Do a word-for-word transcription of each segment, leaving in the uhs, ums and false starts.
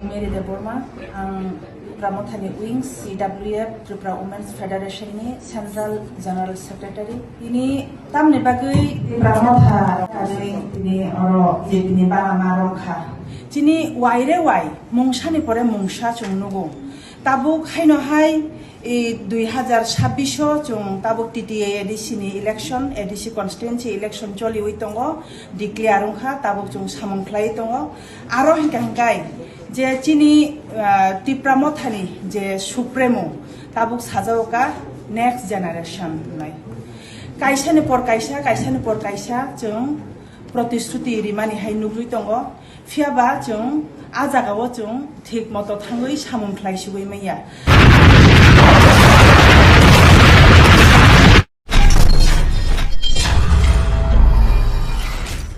Mary Debbarma, ang Tipra Mothani Wings, T W F, Tripura Women's Federation ni Central General Secretary. Tini tamni bagwi Tipra Motha rok kajai tini oro je tini bana ma rok kha. Chini waire wai mungsani pore mungsa chwng nugo. Tabuk haino hai, e, dui hazar sabbish o chwng tabuk T T A A D C ni election, A D C constituency election choliwi tongo, declare wngkha, tabuk chwng samung khlaiwi tongo. Aro hinkha hinkhai je chini, ah, Tipra Mothani je Supremo tabuk sajao ka next generation hinwi. Kaisani por kaisa, kaisani por kaisa chwng protisthuti rimani hai nugwi tongo. Phiya ba chwng a jagao chwng thik moto thangwi samung khlai sigwi manya.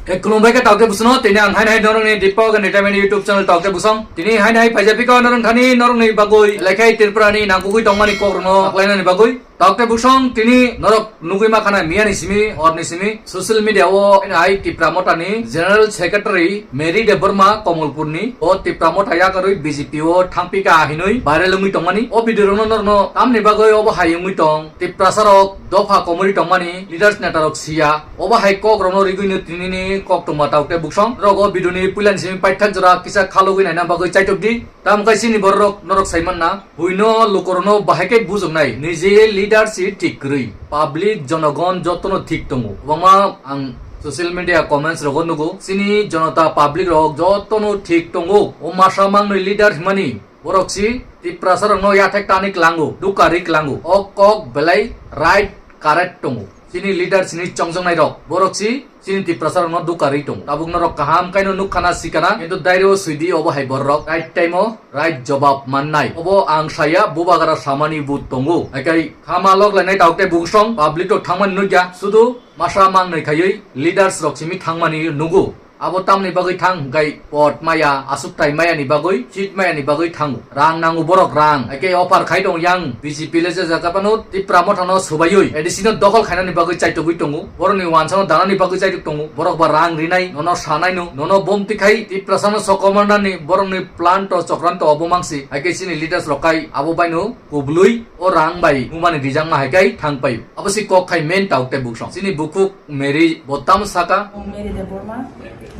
E, khulumbai khe Tokte Busongno, tini ang haino hai norokni Deepak Entertainment YouTube channel Tokte Busong. Tini haino hai phaijak phi kha norok thani norokni bagwi, belai khe Tripurani nangkukwi tongmani kokrokno saklainani bagwi. Tokte Busong, tini norok nugwi ma khana miyani simi, horni simi, social media o hai Tipra Mothani General Secretary Mary Debbarma Komolpurni, o Tipra Motha yakarwi B J P o thangpika hinwi viral wngwi tongmani. O video rokno norokno tamni bagwi obo hai wngwi tong, Tiprasa rok dopha komori tongmani leaders neta rok siya. Obo hai kok rokno rigwino tinini koktwma Tokte Busong. Norok o video ni puilani simi paithak jora kisa khalogwi naina bagwi chaitok di. Tamo khe chini borok norok sai manna. Buino lukurokno bahai khe bujoknai, nije leader si thik kwrwi, public jonogon jotono thik tongo. Kwbangma ang social media comments rogo nugo, chini jonota public rok jotono thik tongo. O masa mangnwi leader himani borok si Tiprasa rokno yathek tani klango, dukari klango. O kok belai right, correct tongo. Chini leader sini chongjaknai rok, borok si chini Tiprasa rokno dukarwi tongo. Tabuk norok kaham kaino nukkhana sikana, kintu dairo swidi obo hai borok right time o right jobab mannai. Obo ang saya, bubagra samani bo tongo. Haikai khama lok lainai Tokte Busong, public rok thangmani nukya, sudu masa mangnai khaiwi leaders rok simi thangmani nugo. Abo tamni bagwi thang hwnkhe pot maya, aswk tai maya ni bagwi, seat maya ni bagwi thango. Rang nango borok rang. Haikhai offer khai tong yang B J P le je jaga phano Tipra Mothano swbaiwi A D C no dokhol khainani bagwi chaitogwi tongo. Borokni wansano danani bagwi chaitok tongo. Borok ba rang rinai, nono sanai no, nono bomti khai Tiprasano sokomornani borokni plan to chokranto obo mangsi. Haikhai chini leaders rok khai abo baino kubului o rang bai mumani rijakma haikhai thang paio. Abo si kok khai main Tokte Busong. Chini bukhuk Mary bo tamo saka. Mary Debbarma,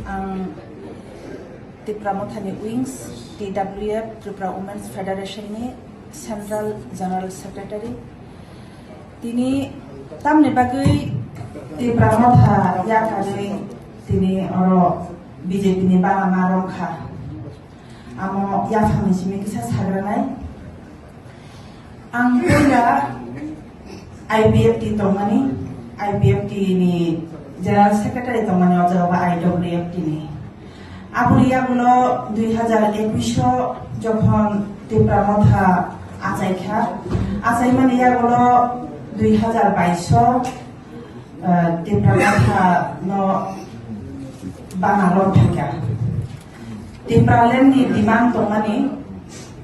ang Tipra Mothani Wings, T W F, Tripura Women's Federation ni Central General Secretary. Tini tamni bagwi Tipra Motha yakarwi tini oro B J P ni bana ma rok kha. Amo yaphangni simi kisa sagranai. Ang puila I P F T tongmani, I P F T ni General Secretary tongmani, o jaga bo I W F T ni. Aboni yagulo dui hazar ekush o jokhon Tipra Motha achaikha, achaimani yagulo dui hazar bais o, eh, Tipra Motha no bana lok phaikha. Tipraland ni demand tongmani,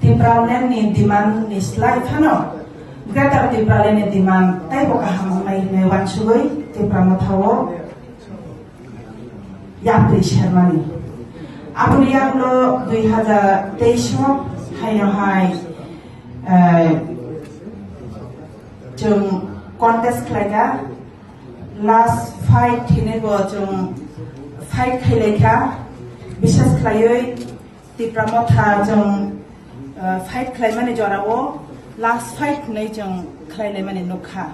Tipraland ni demand ni slai phano Greater Tipraland ni demand taibo kaham wngnai hinwi uansugwi Tipra Motha o yapri sermani. Aboni yagulo dui hazar teis o haino hai, eh, chwng contest khlaikha. Last fight hinwi bo chwng fight khailaikha, bisas khlaiwi Tipra Motha chwng, uh, fight khlaimani jorao last fight hinwi chwng khlailaimani nukha.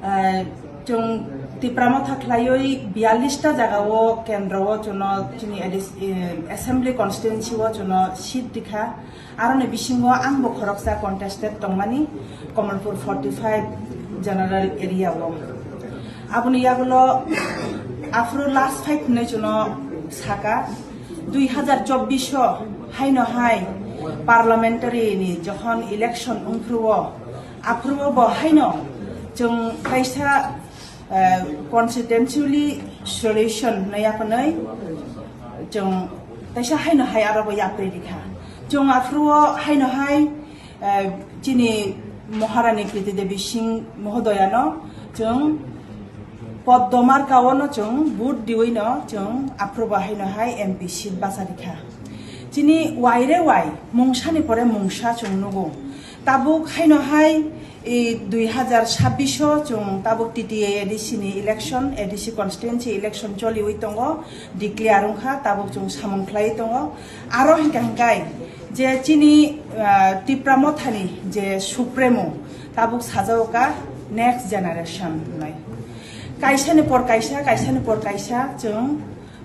Uh, chwng Tipra Motha khlaiwi biyallis ta jagao kendro o chwngno chini A D C, eh, assembly constituency o chwngno seat rikha. Aroni bisingo angbo khoroksa contested tongmani Kamalpur forty five general area o. Aboni yagulo aphuru last fight hinwi chwngno saka, dui hazar chobbish o haino hai parliamentary ni jokhon election wngphuru o, aphuru o bo haino chwng kaisa, eh, constituency solution hinwi yaphanwi chwng kaisa haino hai aro bo yapri rikha. Chwng aphuru o haino hai, eh, chini Maharani Kriti Devi Singh Mohodoyano chwng Poddo marka o no chwng vote diwi no chwng aphuru bo haino hai M P seat bacha rikha. Chini waire wai mungsani pore mungsa chwng nugo. Tabuk haino hai, e, dui hazar sabbish o chwng tabuk T T A A D C ni election, A D C constituency election choliwi tongo, declare wngkha, tabuk chwng samung khlaiwi tongo. Aro hinkha hinkhai je chini, ah, Tipra Mothani je Supremo tabuk sajao ka next generation hwnwi. Kaisani por kaisa, kaisani por kaisa chwng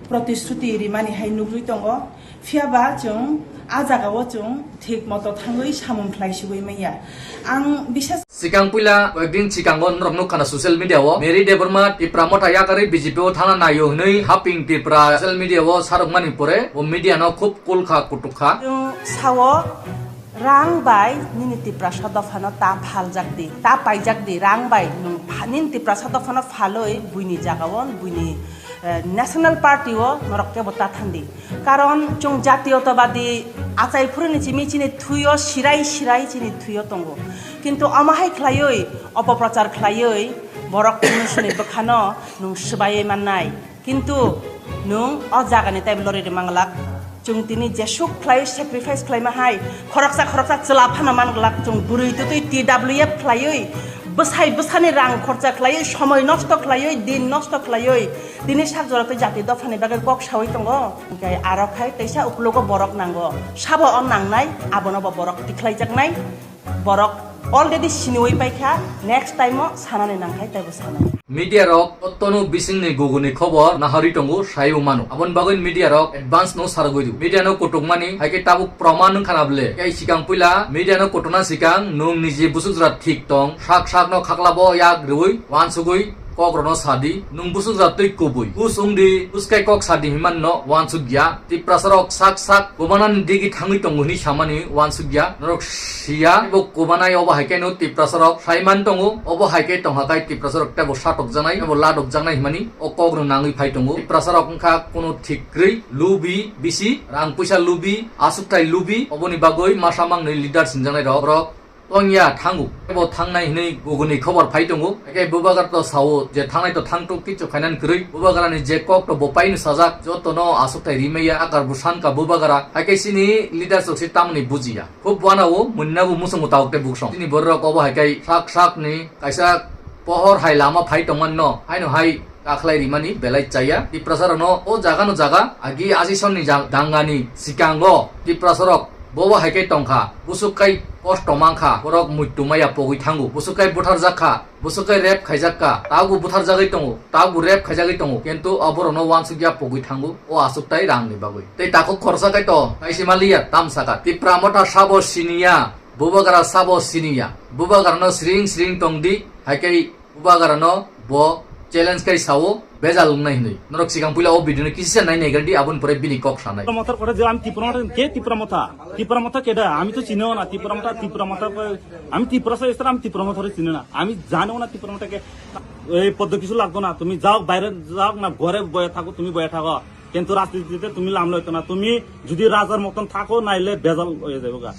protishruti rimani hai nugwi tongo. Phiyaba chwng a jagao chwng thik moto thangwi samung khlai sigwi manya. Ang bisas Sikang puila koyekdin sikango norok nukha na social media o Mary Debbarma Tipra Motha yakarwi B J P o thana naio hwnwi Haping Tripura social media o sarokmani pore o media no khub kulkha kutukha. Chwng sao rang bai nini Tiprasa dophano ta phaljak di, ta paijak di, rang bai nwng pha-, nini Tiprasa dophano phalwi buini jagao buini, eh, national party o norok kebo ta thandi. Karon chwng jatiyotobadi achai phuruni chimi chini thuyo sirai sirai chini thuyo tongo. Kintu omo hai khlaiwi opoprochar khlaiwi borok chini bwkhano nwng swbaiwi mannai. Kintu nwng o jagani tei loriri manglak. Chwng tini jesuk khlaiwi sacrifice khlaima hai khoroksa khoroksa chwla phano manglak. Chwng bwrwi twtwi T W F khlaiwi bwsai bwsani rang khorcha khlaiwi somoi nosto khlaiwi din nosto khlaiwi tini sak jora tei jati dophani bagwi kok sawi tongo. Hinkhe aro khai teisa ukulogo borok nango. Sabo o nangnai, abono bo borok tikhlaijaknai. Borok already siniwi paikha, next time o sanani nangkhai teibo sanai. Media rok jotono bisingni guguni khobor naharwi tongo, saibo mano. Aboni bagwi media rok advance no sargwi rw. Media no kutukmani hai khe tabuk proman wngkha na ble. Tei sikang puila media no kutukna sikang nwng niji busuk jora thik tong, sak sak no khaklabo yak rwui wansugwi kok rokno sadi, nwng busuk jatwi kubui. Bus wngdi, bwskai kok sadi hinmano wansukya. Tiprasa rok sak sak kubanani digi thangwi tongo hwnwi samani wansukya. Norok siya, bo kubanai obo hai khe no Tiprasa rok saiman tongo. Obo hai khe tongha kai Tiprasa rok tebo satokjaknai, tebo ladokjaknai hinmani o kok rok nangwi phai tongo. Tiprasa rok wngkha kuno thik kwrwi, lubi, bisi, rang puisa lubi, asukthai lubi, oboni bagwi masa mangni leader sinjaknai rok, rok tongya thango. Ebo thangnai hinwi guguni khobor phai tongo. Hakhe bubagra to sao je thangnai to thangtok kichu khainani kwrwi. Bubagrani je kok to bo paino sajak, jotono asukthai rimaya akar bo sanka bubagra. Hakhe chini leaders rok se tamni bujiya. Khub wanao munnabo muchungo tabuk tei buksong. Chini borok obo hai khe sak sakni kaisa pohor hai lama phai tongmano. Haino hai kakhlai rimani belai chaya. Tiprasa rokno o jaga no jaga agi aji sonni ja-, dangani sikango Tiprasa rok bobo hai khe tongkha, busuk kai kosto mankha, borok muitu maya pogwi thango, busuk kai buthar jakha, busuk kai rep khaijak ka, tabu buthar jagwi tongo, tabu rep khaijagwi tongo, kintu oborokno wansukya pogwi thango o asuk tai rangni bagwi. Tei takhuk khorsa kai to kaisi maliya tamsaka, Tipra Motha sabo siniya, bubagra sabo siniya, bubagrano sring sring tongdi, hai kai Bubagrano bo challenge kai sao, bejal wngnai hwnwi. Norok sikang puila o video no kisa nai naigra di, aboni pore bini kok sanai. Tipra Motha kore je ami Tipra Motha, ke Tipra Motha? Tipra Motha keda? Ami to chinio na Tipra Motha, Tipra Motha ko, ami Tiprasa esra, ami Tipra Motha re chinio na. Ami jano na Tipra Motha ke. Ei poddo kisu lagdo na, tumi jao baire jao na, gore boye thago, tumi boye thago. Kintu rajnitite tumi lamlo ito na, tumi judi rajar moton thago naile bejal oye jaibo ga.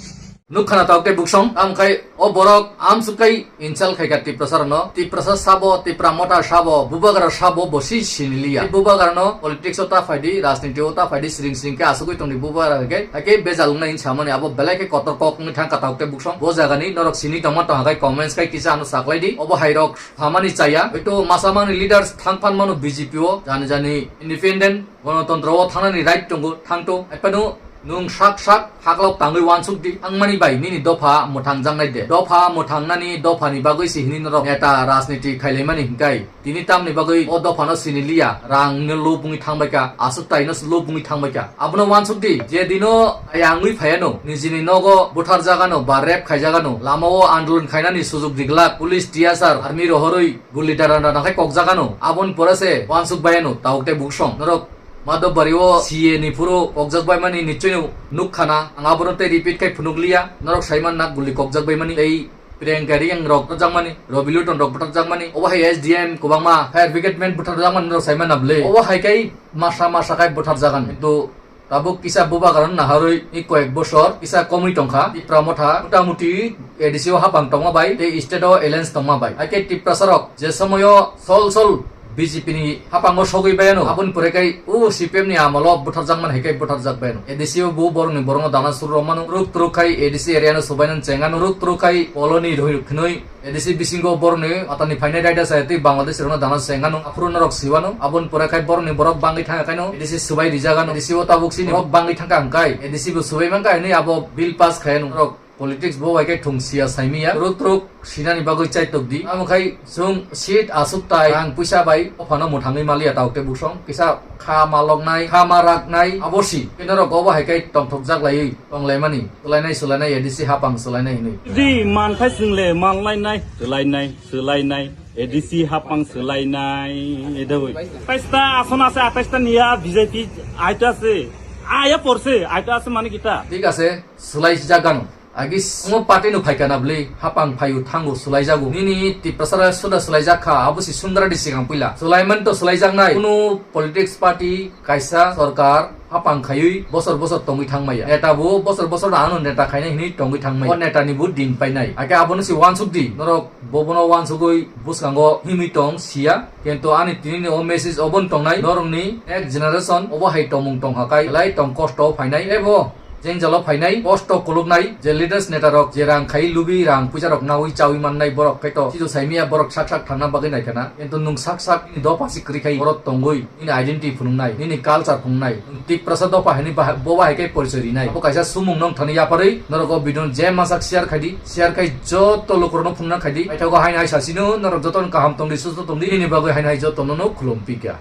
Nukha na tabuk tei buksong, tamo khai o borok amsuk kai insult khai kha Tiprasa rokno. Tiprasa sabo, Tipra Motha sabo, bubagra sabo, bo si siniliya. Bubagra no politics o ta phaidi, rajniti o ta phaidi, siring siring khe asugwi tongdi bubagra hai khe, hai khe bejal wngnai hinwi samani abo belai khe kotor kok wngwi thang kha tabuk tei buksong. Bo jaga ni norok sini tongma tong hai comments khai kisa ano saklai di. Obo hai rok samani chaya. Hoito masa mani leaders thang phan mano B J P o, jani jani independent Gonotontro o thangnani right tongo, thangto. Ephano nwng sak sak haklok tangwi wansuk di, thangmani bai nini dopha mwthangjaknai de. Dopha mwthangnani dophani bagwi se hini norok neta rajniti khailaimani hinkai. Tini tamni bagwi o dophano siniliya, rangno lobungwi thangbaikha, aswk taino lobungwi thangbaikha. Abono wansuk di, je dino ayangwi phaiano, nijini nogo butharjagano ba rep khaijagano, lamao andolon khainani sujok diglak, police, T S R, army rohorwi guli dara dara khai kokjagano, aboni pore se wansuk baiano, tabuk tei buksong. Norok Madhobari o C A ni phuru kokjak baimani nichoi nukkhana, ang abono tei repeat khai phunukliya, norok saiman na guli kokjak baimani, tei Priyanka Reang rok butharjakmani, Ravi Luton rok butharjakmani, obo hai S D M kwbangma fire brigade man butharjakmani norok saiman na bwle. Obo hai khai masa masa khai butharjagan, kintu tabuk kisa bubagrano naharwi ni koyek bosor kisa komwi tongkha. Tipra Motha motamuti A D C o hapang tongma bai tei state o alliance tongma bai. Hai khe Tiprasa rok je somoyo sol sol B J P ni hapango sogwi bayano. Aboni pore kai o C P M ni amolo butharjakman hai kai butharjak bayano. A D C o bo borokni borokno dana suru rok mano. Ruk truk khai A D C area no subainani chengano. Ruk truk khai poloni roi khnoi A D C bisingo borokni atani phainai raida saya tei Bangladesh rokno dana chengano. Aphuru norok siwano. Aboni pore khai borokni borok bangwi thangya kaino A D C subai rijagano. A D C o tabuk sini borok bangwi thangka hwnkhe A D C bo subai mankha hinwi abo bill pass khayano. Norok politics bo bai khe thung siya saimiya. Ruk truk sinani bagwi chaitok di. Amo khai chwng seat aswk tai rang puisa bai o phano mwthangwi maliya tauk tei buksong. Kisa kha maloknai, kha ma raknai abo si. Khe norok obo hai khe tongthokjak laiwi tonglaimani. Swlainai, swlainai, A D C hapang swlainai hinwi. Di man khai swingle manlainai, swlainai, swlainai, A D C hapang swlainai, edagoi. Atais ta ason ase, atais ta niya B J P aito ase. Aya porse, aito ase mane kita. Thik ase, swlai jagano. Agi sungo party no phaikha na bwlwi, hapang phaio thango swlaijago. Nini Tiprasa suda swlaijak kha, abo si sundra di sikang puila. Swlaiman to swlaijaknai. Kunu politics party, kaisa sorkar, hapang khaiwi bosor bosor tongwi thangmaya. Neta bo bosor bosor ano neta khainai hinwi tongwi thangmaya. O neta ni bo din painai. Ake abono si wansuk di. Norok bobono wansugwi bwskango himwi tong siya. Kintu ani tini ni o message obon tongnai. Norokni next generation obo hai tongmung tongkha kai. Belai tong kosto phainai. Ebo jengjalo phainai, kosto kuluknai, je leaders neta rok je rang khai lubi rang puisa rok nawi chawi mannai borok khaito. Sijo saimiya borok sak sak thangna bagwi naikhana. Kintu nwng sak sak nini dopha si kwrwi khai borok tongwi nini identity phunuknai, nini culture phunuknai. Nwng Tiprasa dopha hinwi baha-, bo bahai khe porichoi rinai. Abo kaisa sumung nong thani yaparwi norok o video no je masak share khai di, share khai joto lukurokno phunukna khai di. Paithago haino hai sasino norok jotono kaham tong di, susto tong di. Nini bagwi haino hai jotono no khulum pika.